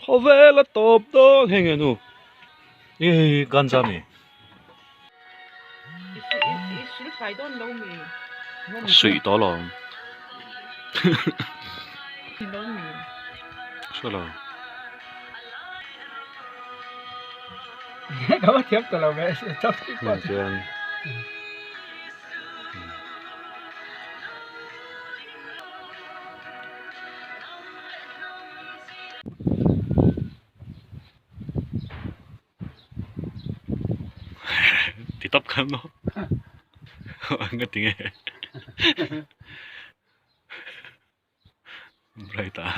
Khawvel a tawp dawn hei nge nu hei hei ganja mi. Suih tawh lo hre lo. Chuan. Ti tawp khan maw nga ti nge bright a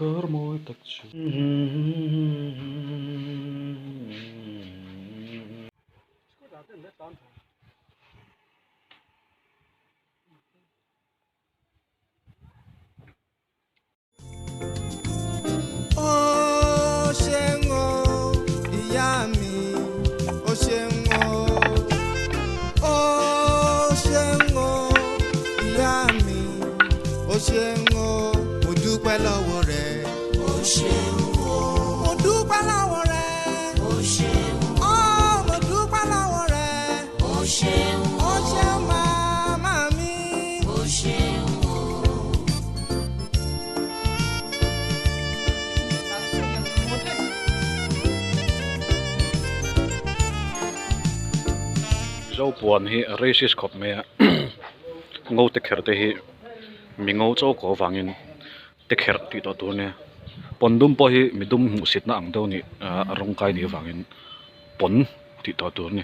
Kar mawi tak chu. Ó ṣeun o, ìyá mi, ó ṣeun o. Ó ṣeun o, ìyá mi, ó ṣeun o. Mo dúpẹ́ lọ́wọ́ rẹ. Ó ṣeun o. Mo dúpẹ́ lọ́wọ́ rẹ. Ó ṣeun o. Ó mo dúpẹ́ lọ́wọ́ rẹ. Ó ṣeun o. Ó ṣeun màmá mi. Ó ṣeun o. Mizo puan hi racist khawp mai a ngo te kher te hi mi ngo chaw ko avangin te kherh tih tawh tur ania pawn dum pawh hi mi dum hmuhsitna ang deuh a nih a rawng kai nih avangin pawn tih tawh tur a ni.